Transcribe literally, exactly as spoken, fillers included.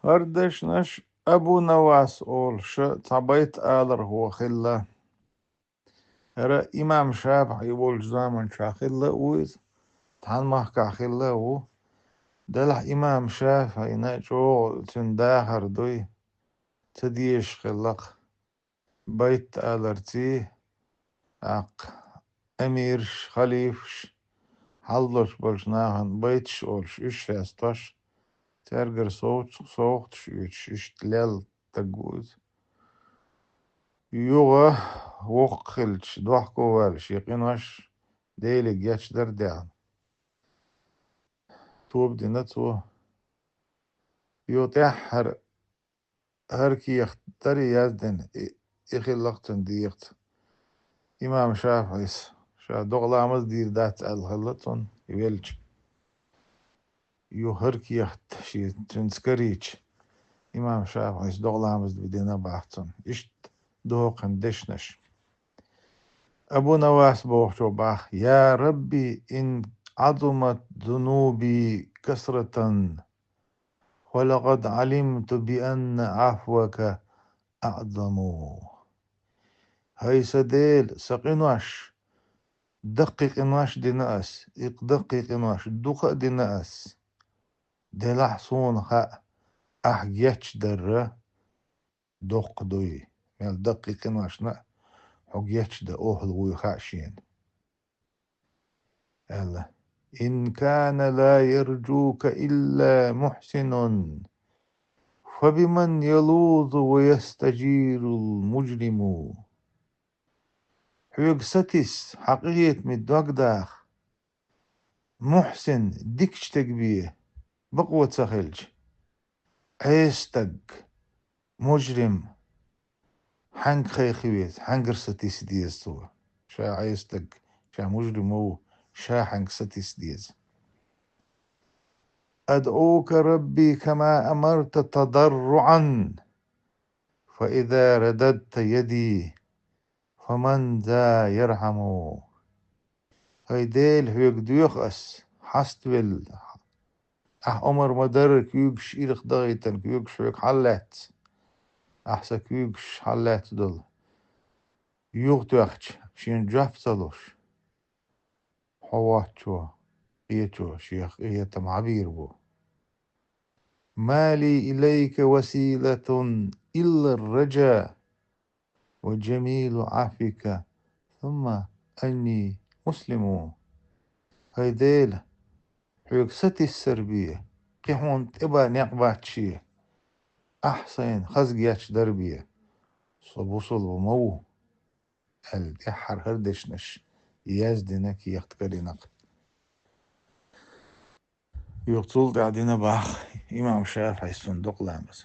ХӀара дешнаш Абу Навас олуш цхьа байт алархо хилла. ХӀара имам ШафиӀи волчу заманчохь хилла ву иза, тхан махкахь хилла а ву. Делахь имам ШафиӀина чӀогӀа цуьнан дахар дуй, ца дезаш хилла-кх. Байт аларций, тӀаккха эмираш, халифаш, хьалдолуш болчу нахана байташ олуш, уьш хестош, цаьргара совгӀаташ оьцуш, иштта лелла стаг ву иза. Юха воккха хилча, дохко ваьлла шен къинош Деле гечдар дехна. Тоба дина цо. Юха тӀаьххьара хӀара кехат дара яздина, и, и хилла-кх цуьнан дегӀаца. Имам ШафиӀис ша докъа ламаз дийр дац аьлла хилла цунна, и велча. Юха хӀара кехат шен цуьнца карийча, имам ШафиӀис докъа ламаз дина боху цунна. Иштта дохкина дешнаш. Абу Навас бохучо боху: «Я Рабби, ин Ӏазумат зунуби касратан, фалакъад Ӏалимту би анна Ӏафвака аӀзаму». ХӀай сан Дела, сан къинош, даккхий къинош дина ас, и даккхий къинош дукха а дина ас. Делахь суна хаьа, ахь гечдарра доккха дуй, мел даккхий къиношна а хьо гечдан охӀла вуй хаьа шена. Аьлла: «Ин кана ла ярджука илла мухьсинун, фабиман ялузу ва ястаджирул муджриму». Хьоьга сатийса, хьан къинхетаме дог даха, мухьсин, дикачу стаг бен, бакъо ца хилча, Ӏеса стаг, мужрим, хьаьнга кхайкха веза, хьаьнгара сатийса деза цо. Ша Ӏеса стаг, ша мужрим ву, ша хьаьнга сатийса деза. «Адъука, Рабби, кама амарта тадарруан, фа иза рададта яди, фаман за ярхьаму». ХӀай Дела, хьоьга доьху ас, хьаставелла. Ахь омар ма-дарра куьйгаш ирх дахийтина, куьйгаш хьоьга хьаллаьцна. Ахь сан куьйгаш хьаллаьцна долу. Юха тоьхча, шена жоп ца луш, хьо воцчо, кхечо шех къинхетам хьан бийр бу. «Ма ли илайка василатун илла раджа, ва джамилу Ӏафвика, сумма анни муслиму». ХӀай Дела, хьоьга сатиссар бе, кхин хьуна тӀе бан некъ бац шен. Ахь сайна хаза гечдар бе, со бусалба ма ву, аьлла, тӀаьххьара хӀара дешнаш яздина кехат карийна-кх. Юха цул тӀаьхьа дина боху имам ШафиӀис цунна докъа ламаз.